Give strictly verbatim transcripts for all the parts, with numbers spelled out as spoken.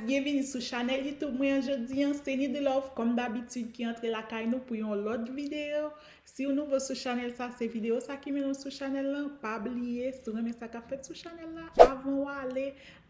Byenvini sou chanèl YouTube mwen an jodi an, se Nidilove, kòm dabitid, ki antre lakay nou pou yon lòt videyo. Si w nouvo sou chanèl sa, se videyo sa ki mennen w sou chanèl lan, pa bliye, si w renmen sa k ap fèt sou chanèl la, avan w ale,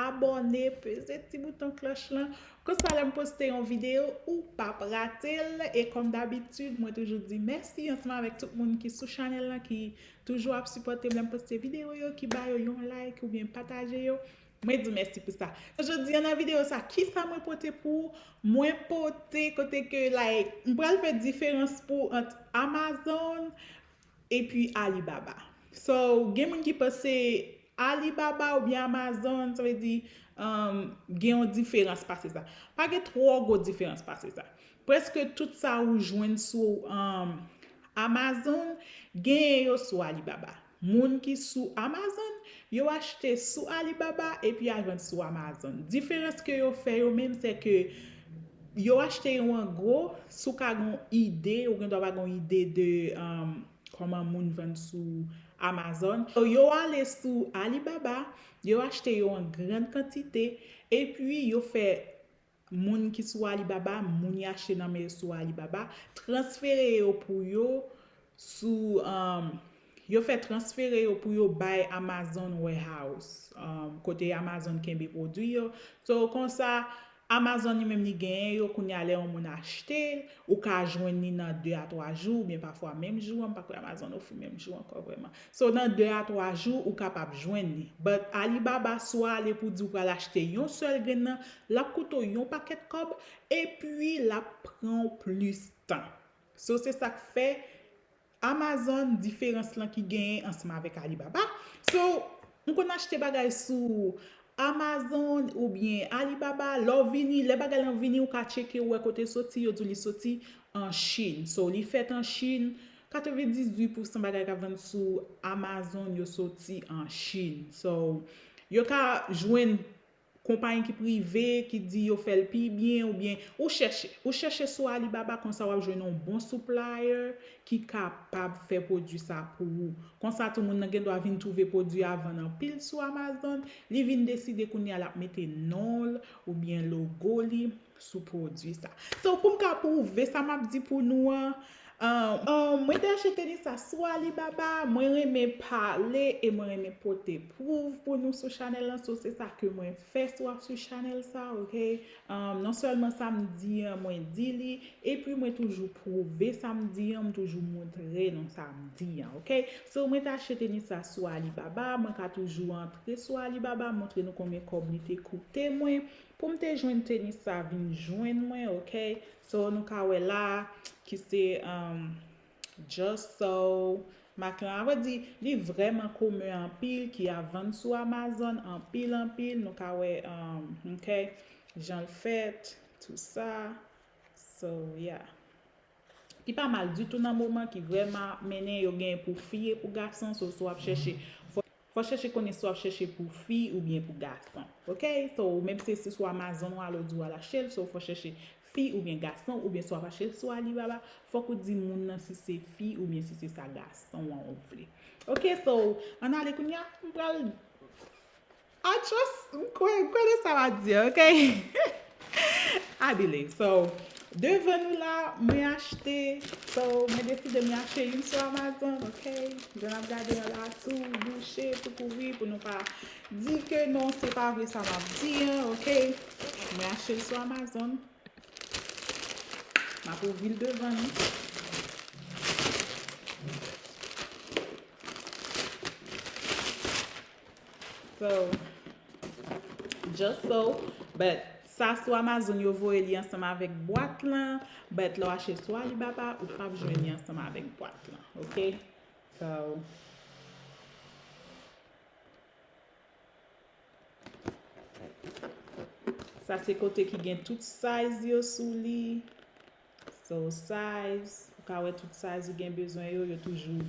abòne, peze ti bouton klòch lan. Konsa, lè m poste yon videyo, ou p ap rate l. E kòm dabitid, mwen toujou di mèsi ansanm avèk tout moun ki sou chanèl lan, ki toujou ap sipòte m lè m poste videyo yo, ki ba yo yon like oubyen pataje yo. Mwen di mèsi pou sa. Jodi an, nan videyo sa, kisa mwen pote pou ou? Mwen pote kote ke, like, m pral fè diferans pou ant Amazon epi Alibaba. So, gen moun ki panse Alibaba oubyen Amazon, sa vle di, um, gen yon diferans pase sa. Pa gen twò gwo diferans pase sa. Prèske tout sa ou jwenn sou, um, Amazon, genyen yo sou Alibaba. Moun ki sou Amazon, yo achte sou Alibaba epi y al vann sou Amazon. Diferans ke yo fè yo menm, se ke yo achte yo an gwo, si w ka gen yon ide, ou gendwa pa gen yon ide de, um, kòman moun vann sou Amazon. So, yo ale sou Alibaba, yo achte yo an grann kantite, epi yo fè moun ki sou Alibaba, moun y achte nan men yo sou Alibaba, transfere yo pou yo sou, um, yo fè transfere yo pou yo bay Amazon Warehouse, um, kote Amazon kenbe pwodui yo. So, konsa, Amazon li menm li genyen yo, kounye a lè yon moun achte l, ou ka jwenn li nan de a twa jou, oubyen pafwa menm jou an, m pa kwè Amazon ofri menm jou ankò vrèman. So, nan de a twa jou, ou kapab jwenn li. But Alibaba, si w ale pou di w pral achte yon sèl grenn nan, l ap koute w yon pakèt kòb, epi l ap pran w plis tan. So, se sa k fè Amazon, diferans lan ki genyen ansanm avèk Alibaba. So, m konn achte bagay sou Amazon oubyen Alibaba, lè w vini, lè bagay lan vini, ou ka tcheke, ou wè kote l soti, yo di w li soti an Chin. So, li fèt an Chin, katrevendizuit pousan bagay k ap vann sou Amazon, yo soti an Chin. So, yo ka jwenn konpayi ki prive, ki di yo fè l pi byen, oubyen ou chèche, ou chèche sou Alibaba, konsa w ap jwenn yon bon supplier ki kapab fè pwodui sa pou ou. Konsa, tou moun nan gen dwa vin twouve pwodui a vann anpil sou Amazon, li vin deside kounye a l ap mete non l oubyen logo li sou pwodui sa. So, pou m ka pwouve sa m ap di pou nou an, um, um, mwen te achte tenis sa sou Alibaba, mwen renmen pale e mwen renmen pote pwouv pou nou sou chanèl lan. So, se sa ke mwen fè si w ap swiv chanèl sa, oke? Um, non sèlman sa m di an, mwen di li, epi mwen toujou pwouve sa m di an, m toujou montre nou sa m di an, oke? So, mwen te achte tenis sa sou Alibaba, mwen ka toujou antre sou Alibaba, montre nou konbyen kòb li te koute mwen pou m te jwenn tenis sa vin jwenn mwen, oke? So, nou ka wè la, ki se, um, Just So, mak lan. A vrè di, li vrèman komen anpil, ki ap vann sou Amazon anpil, anpil. Nou ka wè, um, oke, jan l fèt, tou sa. So, yeah. Ki pa mal ditou nan moman, ki vrèman mennen yo genyen pou fi e pou gason. So, si w ap chèche, fò, fò chèche konnen si w ap chèche pou fi oubyen pou gason. Oke? So, menm si se sou Amazon ou al, ou di w al achte l, so, fò chèche fi oubyen gason, oubyen si w ap achte l sou Alibaba, fòk ou di moun nan si se fi oubyen si se sa gason an ou vle. Oke? So, ann ale kounye a, m pral I trust, m kwè, m kwè nan sa m ap di, oke? I believe. So, devan nou la, mwen achte, so, mwen deside mwen achte youn sou Amazon, oke? Jan n ap gade an la, tou bouche, tou kouvri, pou nou pa di ke non, se pa vre sa m ap di an, oke? Mwen achte l sou Amazon. M ap ouvri l devan nou. So, just so, but sa sou Amazon yo voye li ansanm avèk bwat lan, but lè w achte sou Alibaba, ou p ap jwenn li ansanm avèk bwat lan, oke? So, sa se kote ki gen tout size yo sou li. So, size, ou ka wè tout size ou gen bezwen yo, yo toujou.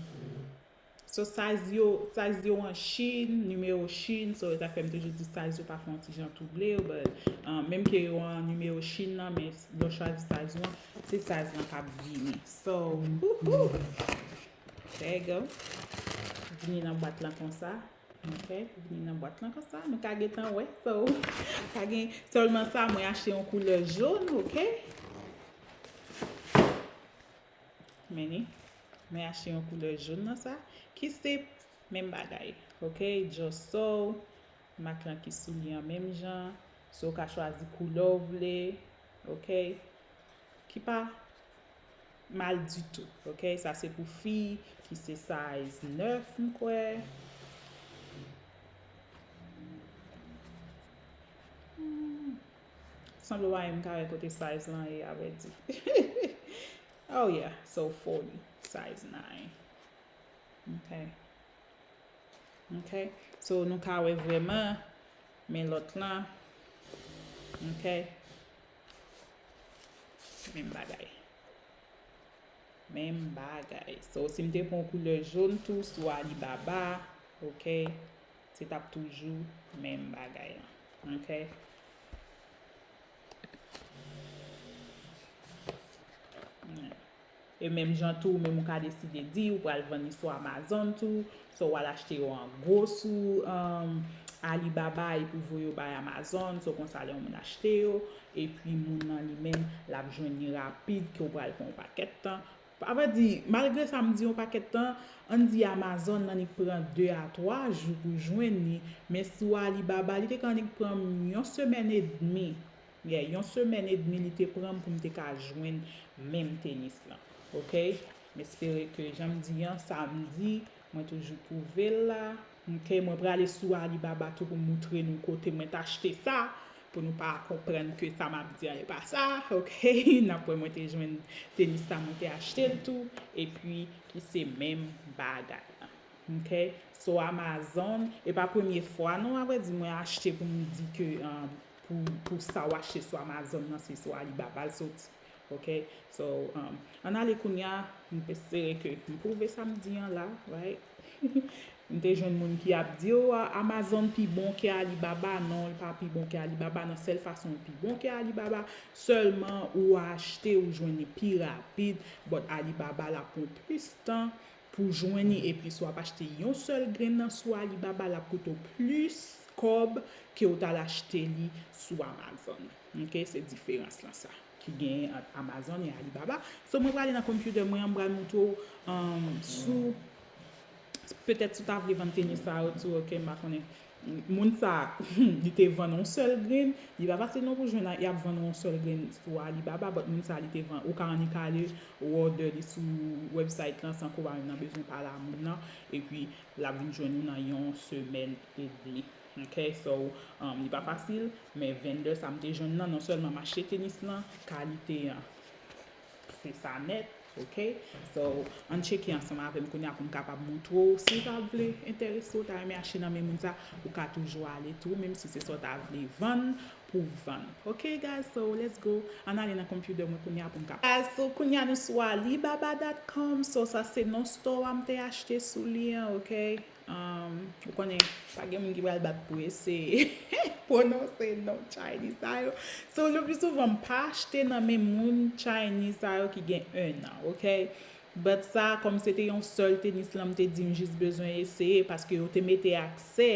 So, size yo, size yo an Chin, nimewo Chin, so, e sa k fè m toujou di size yo pafwa yon ti jan twouble yo, but, um, menm ke yo an nimewo Chin nan, men lè w chwazi size ou an, se size lan k ap vini. So, woohoo! There you go. Vini nan bwat lan konsa. Ok, vini nan bwat lan konsa. Nou ka gentan wè. So, ka gen sèlman sa, mwen achte yon koulè jòn, ok? Men ni, mwen achte yon koulè jòn nan sa, ki se menm bagay, ok? Just so, mak lan ki sou li an menm jan. So, w ka chwazi koulè w vle, ok? Ki pa mal ditou, ok? Sa se pou fi ki se size nèf, m kwè. Hmm. Sanble w pa menm ka wè kote size lan ye, a vrè di. Oh yeah, so forty, size nine. Ok. Ok. So, nou ka wè vrèman, men lòt lan. Ok. Menm bagay. Menm bagay. So, si m te pran koulè jòn tou sou Alibaba, ok, se t ap toujou menm bagay lan. Ok. E menm jan tou, ou menm ou ka deside di ou pral vann li sou Amazon tou. So, w al achte yo an gwo sou, um, Alibaba epi w voye yo bay Amazon. So, konsa, lè yon moun achte yo, epi moun nan li menm, l ap jwenn li rapid, ke w pral pran yon pakèt tan. A vrè di, malgre sa m di yon pakèt tan, ann di Amazon nan li pran de a twa jou pou jwenn li, men sou Alibaba, li te ka annik pran m yon semèn edmi. Yeah, yon semèn edmi li te pran m pou m te ka jwenn menm tenis lan. Ok? M espere ke jan m di an, sa m di, mwen toujou pwouve l la. Ok? Mwen prale sou Alibaba tou pou m moutre nou kote mwen t achte sa, pou nou pa konprann ke sa m ap di an e pa sa. Ok? N ap wè mwen te jwenn tenis sa, mwen te achte l tou, epi ki se menm bagay lan. Ok? So Amazon, e pa premye fwa non, a vrè di, mwen achte pou m di ke, um, pou, pou sa w achte sou Amazon nan, se sou Alibaba l soti. Ok? So, um, ann ale kounya, m espere ke m pwouve sa m di an la, right? M te jwenn moun ki ap di, "Oh, a-, Amazon pi bon ke Alibaba." Non, l pa pi bon ke Alibaba, nan sèl fason l pi bon ke Alibaba, sèlman ou achte, ou jwenn li pi rapid, but Alibaba l ap pran plis tan pou jwenn li, epi si w ap achte yon sèl grenn nan sou Alibaba, l ap koute w plis kòb ke w t al achte li sou Amazon. Ok, se diferans lan sa ki genyen ant Amazon e Alibaba. So, mwen prale nan konpitè mwen an, m pral moutre w, um, sou, petèt si w ta vle vann tenis sa yo tou, ok, m pa konnen. Moun sa, li te vann yon sèl grenn, li pa fasil non pou jwenn, y ap vann yon sèl grenn sou Alibaba, but moun sa, li te vann, ou ka annik ale, ou order li sou website lan san ke w pa menm nan bezwen pale a moun nan, epi l ap vin jwenn ou nan yon semèn edmi. Ok, so, um, li pa fasil, men vendor sa m te jwenn nan, non sèlman m achte tenis lan, kalite an, se sa nèt, ok? So, ann tcheke ansanm avè m kounye a pou m kapab moutre w. Si w ta vle enterese, w ta renmen achte nan men moun sa, ou ka toujou ale tou, menm si se sa w ta vle vann, pou vann. Ok, guys, so let's go. Ann ale nan konpitè mwen kounye a pou m kapab. Guys, so kounye a nou sou alibaba dot com, so sa se non store a m te achte sou li an, ok? Um, ou konnen, pa gen moun ki pral bat pou eseye pwononse non Chinese sa yo. So, le pli souvan, m pa achte nan men moun Chinese sa yo ki gen en an, ok? But sa, kòm se te yon sèl tenis lan, m te di m jis bezwen eseye, paske yo te mete aksè,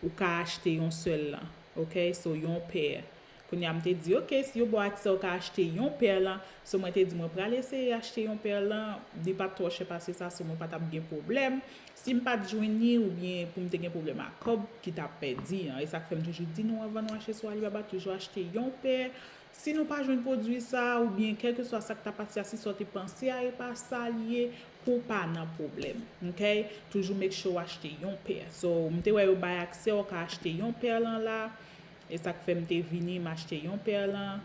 ou ka achte yon sèl lan, ok? So, yon pè. Kounye a, m te di, ok, si yo ba w aksè, ou ka achte yon pè lan. So, mwen te di, mwen pral eseye achte yon pè lan. Li pa t twò chè pase sa, so mwen pa t ap gen pwoblèm. Si m pa t jwenn li, oubyen pou m te gen pwoblèm ak kòb ki t ap pèdi an. E sa k fè m toujou di nou, anvan nou achte sou Alibaba, toujou achte yon pè. Si nou pa jwenn pwodui sa, oubyen kèlkeswa sa k ta pase a, si sa w te panse a e pa sa l ye, pou w pa nan pwoblèm, ok? Toujou make sure w achte yon pè. So, m te wè yo bay aksè, ou ka achte yon pè lan la. E sa k fè m te vini, m achte yon pè lan.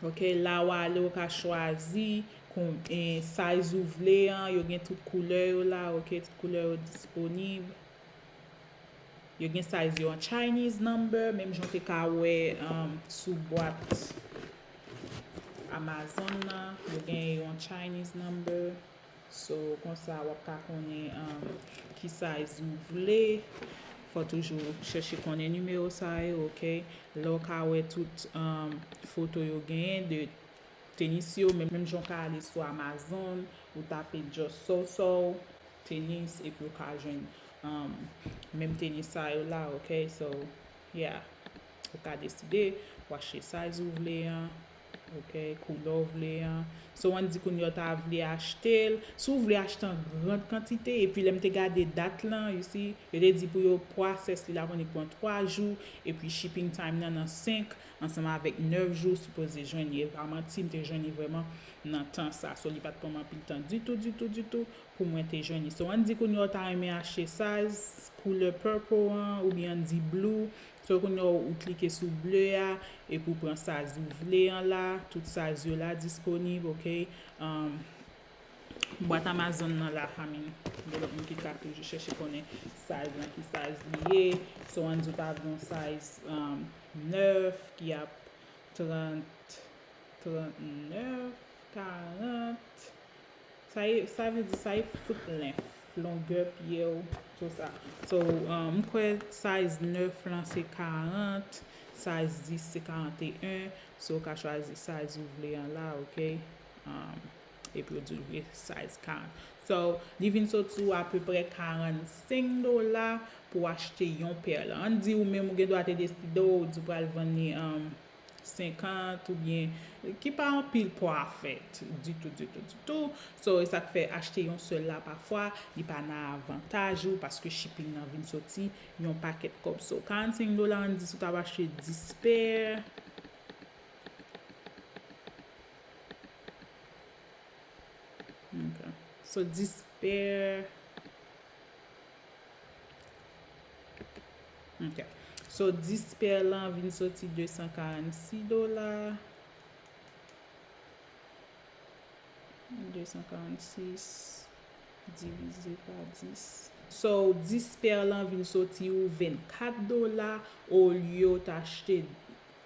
Ok, la w ale, ou ka chwazi kon, e, size ou vle an, yo gen tout koulè yo la, ok, tout koulè yo disponib. Yo gen size yo an Chinese number, menm jan w te ka wè, um, sou bwat Amazon nan, yo gen yo an Chinese number. So, konsa, w ap ka konnen, um, ki size ou vle. Fò toujou chèche konnen nimewo sa yo, ok? Lè w ka wè tout, um, foto yo genyen de tenis yo, men menm jan w ka ale sou Amazon, ou tape just so-so tenis, epi w ka jwenn um, menm tenis sa yo la, ok? So, yeah. Ou ka deside, ou achte size ou vle an, ok? Koulè ou vle an. So, ann di kounye a w ta vle achte l. Si w vle achte an gran kantite, epi lè m te gade dat lan, you see, yo te di pou yo process li la konn li pran twa jou, epi shipping time nan nan senk, ansanm avèk nèf jou, sipoze jwenn li. E pa manti, m te jwenn li vrèman nan tan sa. So, li pa t pran m anpil tan ditou, ditou, ditou pou mwen te jwenn li. So, ann di kounye a w ta renmen achte size koulè purple an, oubyen ann di blue. So, kounye a w klike sou ble a, epi w pran size ou vle an la. Tout size yo la disponib, ok? Um, bwat Amazon nan la, I mean, gen lòt moun ki ka toujou chèche konnen size lan, ki size li ye. So, ann di w ta vle yon size, um, nèf, ki ap trant, trant nèf, karant. Sa e, sa vle di sa e foot length, longè pye w, tout sa. So, um, m kwè size nèf lan se karant, size dis se karant e en. So, ou ka chwazi size ou vle an la, ok? Um, epi ou di w vle size karant. So, li vin sot sou apeprè karannsenk dola pou w achte yon pè lan. Ann di ou menm ou gen dwa te deside w di w pral vann li, um, senkant oubyen ki pa anpil pwa a fèt ditou, ditou, ditou. So, e sa k fè achte yon sèl la pafwa, li pa nan avantaj ou paske shipping nan vin soti yon pakèt kòb. So, karannsenk dola, ann di si w ta achte dis pè. Ok. So, dis pè. Ok. So, dis pè lan vin soti de san karannsis dola. De san karannsis divize pa dis. So, dis pè lan vin soti ou vennkat dola, olye w t achte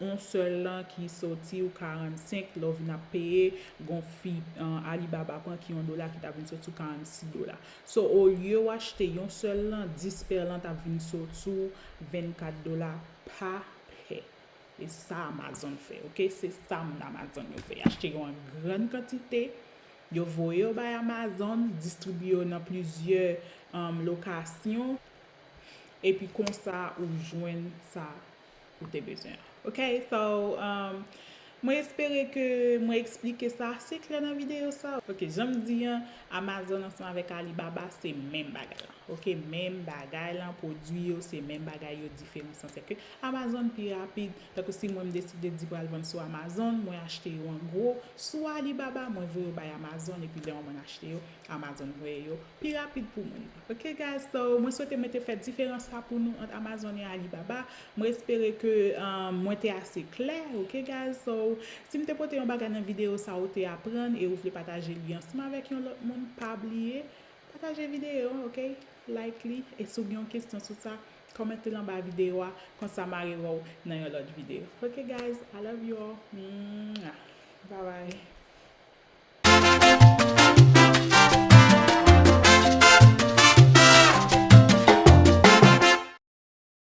yon sèl lan ki soti ou karannsenk, lè w vin ap peye, gon fi, uh, Alibaba pran ki yon dola ki ta vin soti ou karannsis dola. So, olye w achte yon sèl lan, dis pè lan t ap vin soti ou vennkat dola pa pè. E sa Amazon fè, ok? Se sa moun Amazon yo fè. Y achte yo an grann kantite, yo voye yo bay Amazon, distribye yo nan plizyè, um, lokasyon, epi konsa ou jwenn sa ou te bezwen an. Ok, so, um, mwen espere ke mwen eksplike sa ase klè nan videyo sa. Ok, jan m di an, Amazon ansanm avèk Alibaba se menm bagay la. Ok, menm bagay lan, pwodui yo se menm bagay yo, diferans lan se ke Amazon pi rapid. Tankou si mwen m deside di pral vann sou Amazon, mwen achte yo an gwo, sou Alibaba, mwen voye yo bay Amazon, epi lè yon moun achte yo, Amazon voye yo pi rapid pou moun nan. Ok, guys, so, mwen swete mwen te fè diferans sa pou nou ant Amazon e Alibaba. Mwen espere ke, um, mwen te ase klè, ok, guys? So, si m te pote yon bagay nan videyo sa ou te aprann e ou vle pataje li ansanm avèk yon lòt moun, pa bliye pataje videyo an, ok? Like li, e si w gen yon kesyon sou sa, kòmante l anba videyo a, konsa m a rewè w nan yon lòt videyo. Ok, guys, I love you all. Mwah.